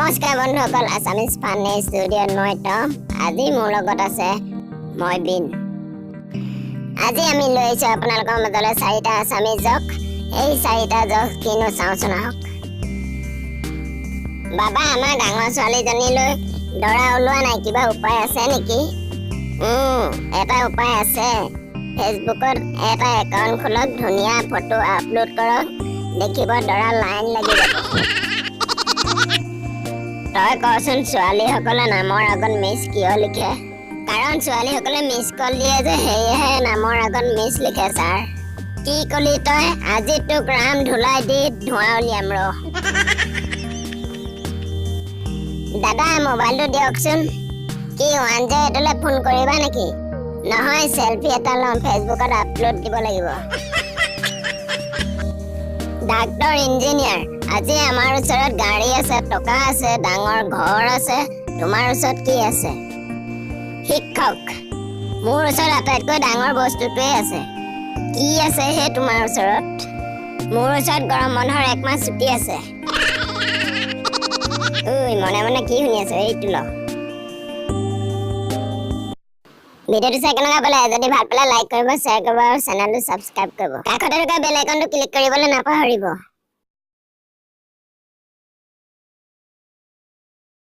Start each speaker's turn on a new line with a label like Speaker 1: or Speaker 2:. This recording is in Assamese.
Speaker 1: নমস্কাৰ বন্ধুসকল, আছামিজ ফানি ষ্টুডিঅ'ত মই টম। আজি মোৰ লগত আছে মই বিন। আজি আমি লৈ আহিছোঁ আপোনালোকৰ মাজলৈ চাৰিটা আছামিজ জক। এই চাৰিটা জক কিনো, চাওঁচোন আহক। বাবা, আমাৰ ডাঙৰ ছোৱালীজনীলৈ দৰা ওলোৱা নাই, কিবা উপায় আছে নেকি? এটা উপায় আছে। ফেচবুকত এটা একাউণ্ট খোলক, ধুনীয়া ফটো আপলোড কৰক, দেখিব দৰা লাইন লাগি যাব। তই কচোন, ছোৱালীসকলে নামৰ আগত মিছ কিয় লিখে? কাৰণ ছোৱালীসকলে মিছ কল দিয়ে যে, সেয়েহে নামৰ আগত মিছ লিখে ছাৰ। কি কলি তই? আজি তোক ৰাম ধুলাই দি ধোঁৱা উলিয়াম ৰ। দাদা, মোবাইলটো দিয়কচোন। কি, 108লৈ ফোন কৰিবা নেকি? নহয়, চেলফি এটা ল'ম, ফেচবুকত আপলোড দিব লাগিব। ডাক্তৰ, ইঞ্জিনিয়াৰ, আজি আমাৰ ওচৰত গাড়ী আছে, টকা আছে, ডাঙৰ ঘৰ আছে, তোমাৰ ওচৰত কি আছে? শিক্ষক, মোৰ ওচৰত আটাইতকৈ ডাঙৰ বস্তুটোৱে আছে। কি আছে হে তোমাৰ ওচৰত? মোৰ ওচৰত গৰম বন্ধৰ এক মাহ ছুটি আছে। ঐ, মনে মনে কি শুনি আছ? এইটো ল। ভিডিঅ'টো চাই কেনেকুৱা পালে? যদি ভাল পালে লাইক কৰিব, শ্বেয়াৰ কৰিব আৰু চেনেলটো ছাবস্ক্ৰাইব কৰিব। কাষতে থকা বেল আইকনটো ক্লিক কৰিবলৈ নাপাহৰিব।